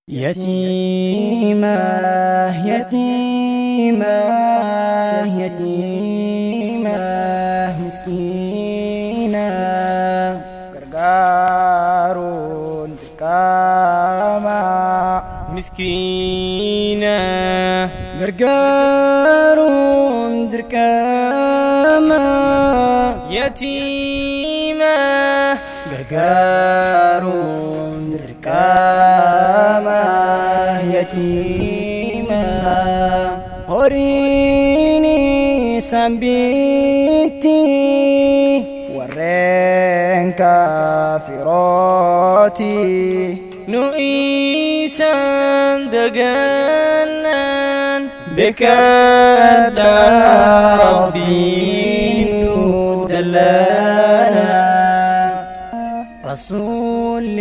يتيمة يتيمة يتيمة مسكينة Gargaaruun dirqama. Miskiina. Gargaaruun dirqama. Yatiima. Gargaaruun dirqama yatiima. Horiin isaan bitti Warreen kaafirooti. Nu isaan dagannaan beekadha Rabbiin nu dallana. رسول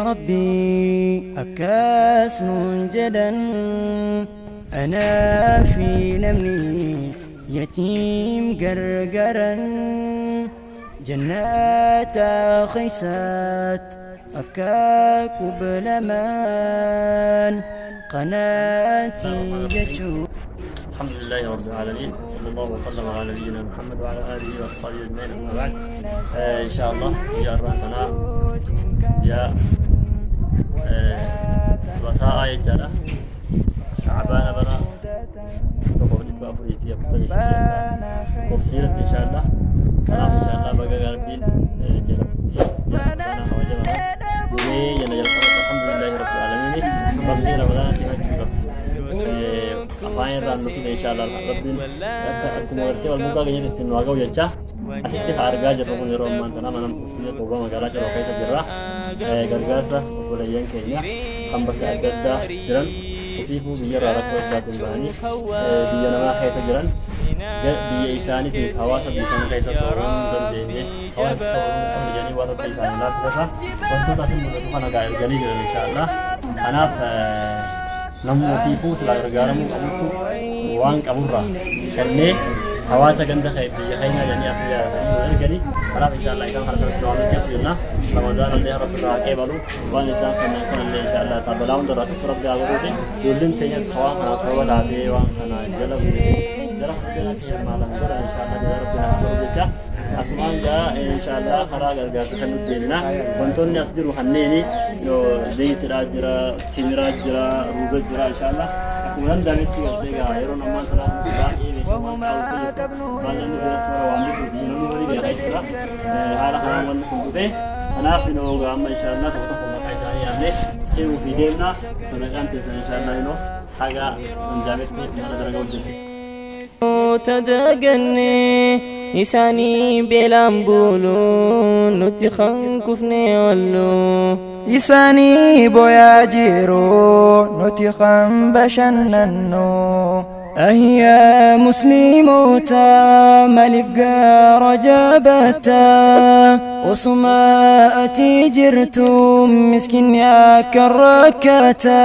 ربي أكاس جدا أنا في نمني يتيم قرقرا جنات خيسات أكاك بلمان قناتي جتشو. الحمد لله رب العالمين، صلى الله وسلم على نبينا محمد وعلى آله وأصحابه أجمعين، أما بعد. إن شاء الله guyyaa har'aa guyyaa wasaa'aa jechaadha. Shacbaana bara 1445 qoftiirratti insha Allah. Kanaaf insha Allah baga Rabbiin jala Ramadaana kabajamaadha. Gumee jala jalqabatti alhamdulillahi rabbil aalamiin Rabbiin Ramadaana simachuudhaaf afaan irraan nu fide insha Allah Rabbiin akka akkuma gartee wal duukaa keenya ittiin nu haa ga'u jecha asitti haa argaa jirru kun yeroo ammaan tana mana masgiida Tuubaa magaalaa Ciroo keessa jirra. Gargaarsa obboleeyyan keenya kan bakka adda addaa jiran ofiifuu biyyarraa rakkoo addaatiin bahanii biyya namaa keessa jiran biyya isaaniitiif hawaasa biyya sana keessa sooromuu hin dandeenye hawaasa sooromuu hin qabne jedhanii waan rabbi isaanii laaffisarra wantoota asin mul'atu kana gaa erganii jiran insha Allah. Kanaaf namni ofiifuu silaa gargaaramuu qabuttu waan qaburraa kennee hawaasa ganda biyya keenyaa jedhanii asii yaadatanii nu erganii. Kanaaf insha Allah isaan kana sirriitti waan hojjetu jenna. Ramadaan illee rabbi irraa haa qeebalu waan isaan kennan kana illee insha Allah isaa balaa hundarraa dhuftu rabbi haa godhuuti. Ijoolleen keenyas waan kanaaf sababa taatee waan kana jala buutee jara fuuldura keenya maalan godhan insha Allah jala rabbi haa godhu jecha. Asumaan gaa insha Allah karaa gargaarsa kan nuti deemina. Wantoonni as jiru kanneeni zayitidhaa jira, timiraa jira, ruuza jira insha Allah. Akkuma danda'ametti gartee gaa yeroo ammaan tanaa baay'ee meeshaa waan qabuuf baay'een biras mara waan bituuf namni walii beekaa jechuudha. Haala kanaan wanni kun dhufe. Kanaaf inoo gaa amma insha Allah tokko tokko maqaa isaanii yaamnee himuu fi deemna. Sadaqaan teessan insha Allah inoo haga danda'ametti mana dalagaa hojjetti. Tadaganne isaanii beelaan bulu nuti kan kufne wallu. Isaanii boyaa jiru nuti kan bashannannu. أهيا مسلموتا مالف قار جابتا وصما أتي جرتم مسكين يا كركاتا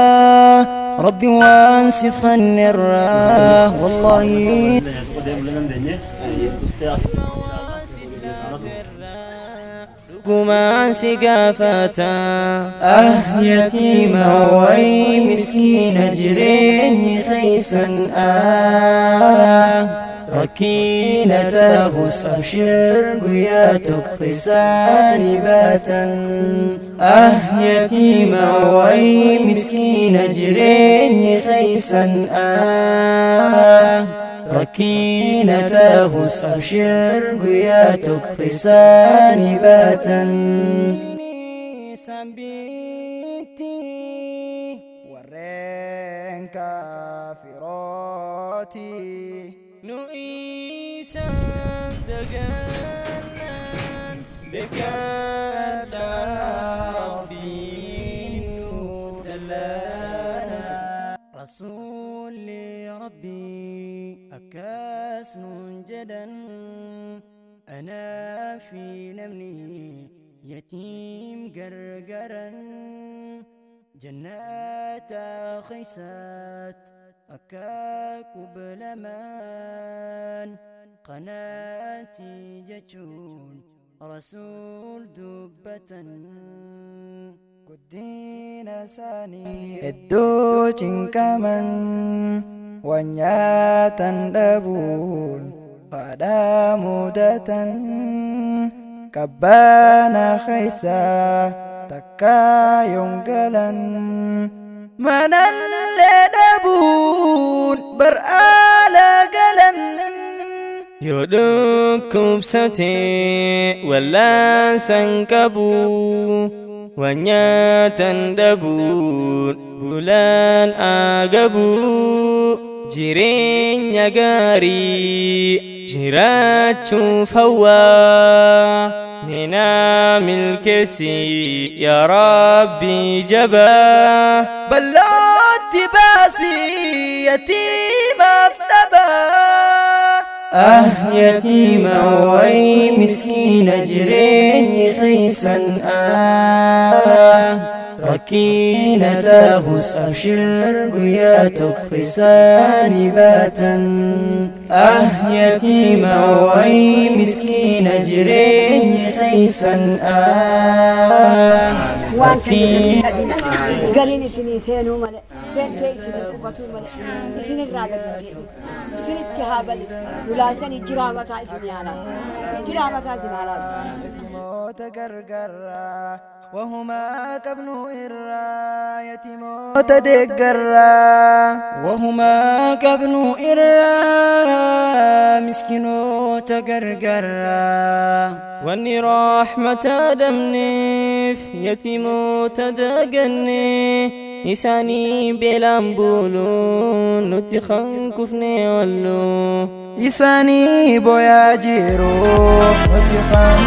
ربي وانسف النراه والله. Dhugumaan si gaafata. أه يتيمة وي مسكينة جريني خيسا آه ركينة تغص أبشر قياتك خساني باتا. أه يتيمة وي مسكينة جريني خيسا آه ركينة تغص أبشر قياتك خساني باتا. Warreen kaafirooti. Nu isaan dagannaan beekadha Rabbiin nu dallana. رسول ربي أكاس جدا أنا في نمني يتيم قرقرا جنات خيسات أكاك بلمان قناتي جتشون رسول دبة. Guddina isaanii hedduu cinqaman, waan nyaatan dhabuun haadha mudatan, qabbaana keessa takka yoon galan, manallee dhabuun bar'aala galan. Yoo dhukkubsate wallaansan qabu, waan nyaatan dhabuun bulaan agabu, jireenya gaarii jiraachuuf hawwaa minaa milkeessi yaa Rabbi jabaa. Bal'ootti baasii yatiimaaf dhabaa. Ah, yatiima way miskiina, jireenyi keessan ah rakkina tahus, abshir guyyaa tokko isaanii baatan. Ah, yatiima way miskiina, jireenyi keessan ah waan kan galiin isinii seenuu malee, seentee isinii qubatuu malee, isinirraa gadi jedhu isinitti haa bali lulaantanii jiraa mataa isinii haalaa jiraa mataa isin haalaa. Yatimoota gargaarraa, wahumaa qabnu irraa yatimoota deeggarraa. Wahumaa qabnu irraa miskinoota gargaarraa. Wanni rahmata dhabneef yatimoota daganne, isaanii beelaan buluun nuti kan kufne oollu. Isaanii boyaa jiru, nuti kan